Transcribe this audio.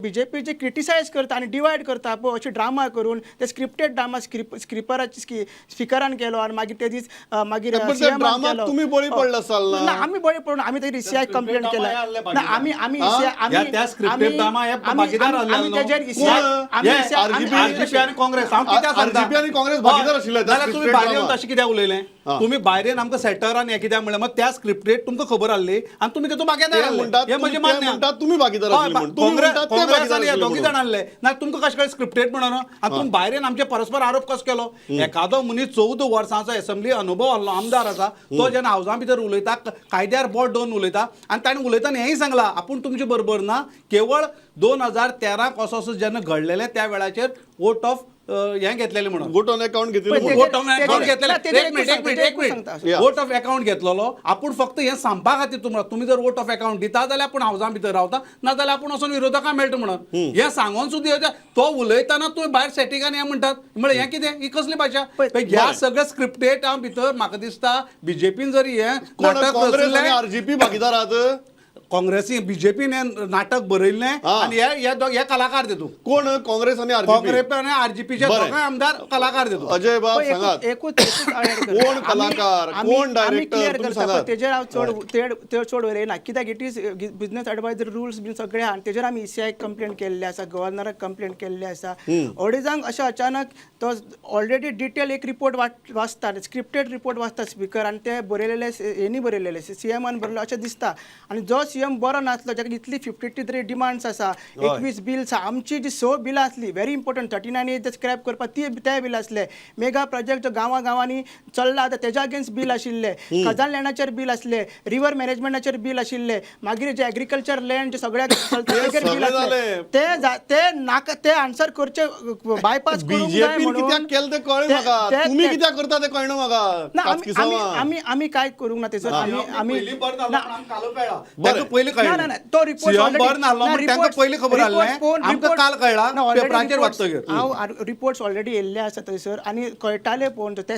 BJP जे criticise करता आनी divide करता पळय, अशी ड्रामा करून, ते स्क्रिप्टेड ड्रामा स्क्रिपराचे स्पिकरान केलो आनी मागीर ते दीस मागीर पण त्या CM न ड्रामाक केलो. तुमी बळी पडले असाल ना? ना, आमी बळी पडून आमी तेजेर ईसीआय कंप्लेंट drama केला. हे आहले ना, आमी आमी हा? ECI आमी ह्या त्या scripted drama हे आमी- भागीदार आमी आहले आमी न्हू? तेजेर कोण? ECI आमी हे, ECI आमी- RGP? आमी आरजीपी आनी काँग्रेस, हांव कित्याक सांगता? RGP आनी काँग्रेस भागीदार आशिल्ले त्या जाल्यार तुमी scripted भायर येवन drama. तशें कित्याक उलयलें? हा. तुमी भायर येवन आमकां सेटर आनी हें कित्याक म्हणलें? मग त्या स्क्रिप्टेड तुमकां खबर आहली आनी तुमी तेतूंत भागीदार ते आहले. म्हणटात हें म्हजें ते मान्य. म्हणटात तुमी भागीदार हय, आशिल्ले म्हणून. तुमी काँग्रेस म्हणटात ते काँग्रेस भागीदार आनी हे आशिल्ले दोगी म्हणून. जाण आहले ना, तुमकां कशें कळ्ळें स्क्रिप्टेड म्हणून? आनी तुमी भायर येवन आमचे परस्पर आरोप कसो केलो? एखादो मनीस 14 वर्सांचो एसेंब्ली अनुभव आहलो आमदार आसा, तो जेन्ना हावजा भितर उलयता, कायद्यार बोट दवरून उलयता आनी ताणें उलयतना हेंय सांगलां, आपूण तुमचे बरोबर ना, केवळ 2013 असो असो जेन्ना घडलेलें त्या वेळाचेर वोट ऑफ हें घेतलेलें म्हणून. वोट ऑन अकाउंट घेतिल्लो पण म्हणून. वोट ऑफ अकाउंट तेजेर- घेतलेलें. ना, तेजेर एक मिनिट, एक मिनिट, तेजेर एक मिनिट. सांगता. Yeah. Vote of account घेतलेलो आपूण फक्त हें सांगपा खातीर तुमकां, तुमी जर वोट ऑफ अकाउंट दिता जाल्यार आपूण हावजा भितर रावता, ना जाल्यार आपूण वचून विरोधकां मेळटा म्हणून हें सांगोन सुद्दां येता. तो उलयतना तुमी भायर सेटिंगान हें म्हणटात म्हळ्यार हें कितें, ही कसली भाशा? ह्या बरें. सगळ्या स्क्रिप्टेडा भितर म्हाका दिसता बीजेपीन जरी हें कोण, नाटक काँग्रेस आनी रचलें, आरजीपी भागीदार आहात? काँग्रेसी बीजेपीन हें नाटक बरयल्लें आनी हे हे दोग- हे कलाकार तितूंत. कोण, काँग्रेस आनी आरजीपी? काँग्रेस आनी आरजीपीचे बरें. दोगांय आमदार कलाकार तितूंत. अजय बाब, पळय, सांगात. एकूच एकूच हांव add करता. कोण कलाकार, कोण आमी director, clear तुमी करता, सांगात. पळय, तेजेर हांव चड ते चड उलयना कित्याक it is business advisory rules बीन सगळे आहा आनी तेजेर आमी ईसीआय कंप्लेन केल्ले आसा, गव्हर्नराक कंप्लेन केल्ले आसा. अडेजांक अशें अचानक तो ऑलरेडी डिटेल एक रिपोर्ट वाचता, स्क्रिप्टेड रिपोर्ट वाचता स्पिकर आनी ते बरयलेले हेणी बरयलेले, सीएमान बरयलेले अशें दिसता. आनी जो सीएम बरो नासलो, जाका इतली 53 डिमांड्स आसा, 21 बिल्स, आमची जी स बिलां आसली व्हेरी इम्पॉर्टंट, 39 ए स्क्रॅप करपाक ती ते बील आसले, मेगा प्रोजेक्ट जो गांवा गांवांनी चल्ला आतां तेज्या अगेन्स्ट बील आशिल्ले, खजान लँडाचेर बील आसले, रिवर मॅनेजमेंटाचेर बील आशिल्ले, मागीर जे एग्रीकल्चर लँड जे सगळ्याक चलता ते तेजेर बील सगळें आसले. जालें. ते नाका ते आन्सर करचे बायपास करूंक जाय बीजेपीन म्हणून कित्याक केलें तें कळ्ळें म्हाका, तुम्ही कित्याक करता तें कळना म्हाका. ना, आमी आमी काचकिसांवां. आमी आमी काय करूंक ना तेचो आमी आमी पयलीं बरें जालो ना, पण आमकां कालू कळ्ळा. बरें. तांकां पयलीं कळ्ळें. ना, ना, ना, तो रिपोर्ट सीएम ऑलरेडी बरें नासलो म्हूण तांकां पयलीं खबर आहलें, आमकां काल कळ्ळा पेपरांचेर वाचतगीर. हांव रिपोर्ट्स ऑलरेडी येयल्ले आसा थंयसर आनी कळटाले पळोवन ते.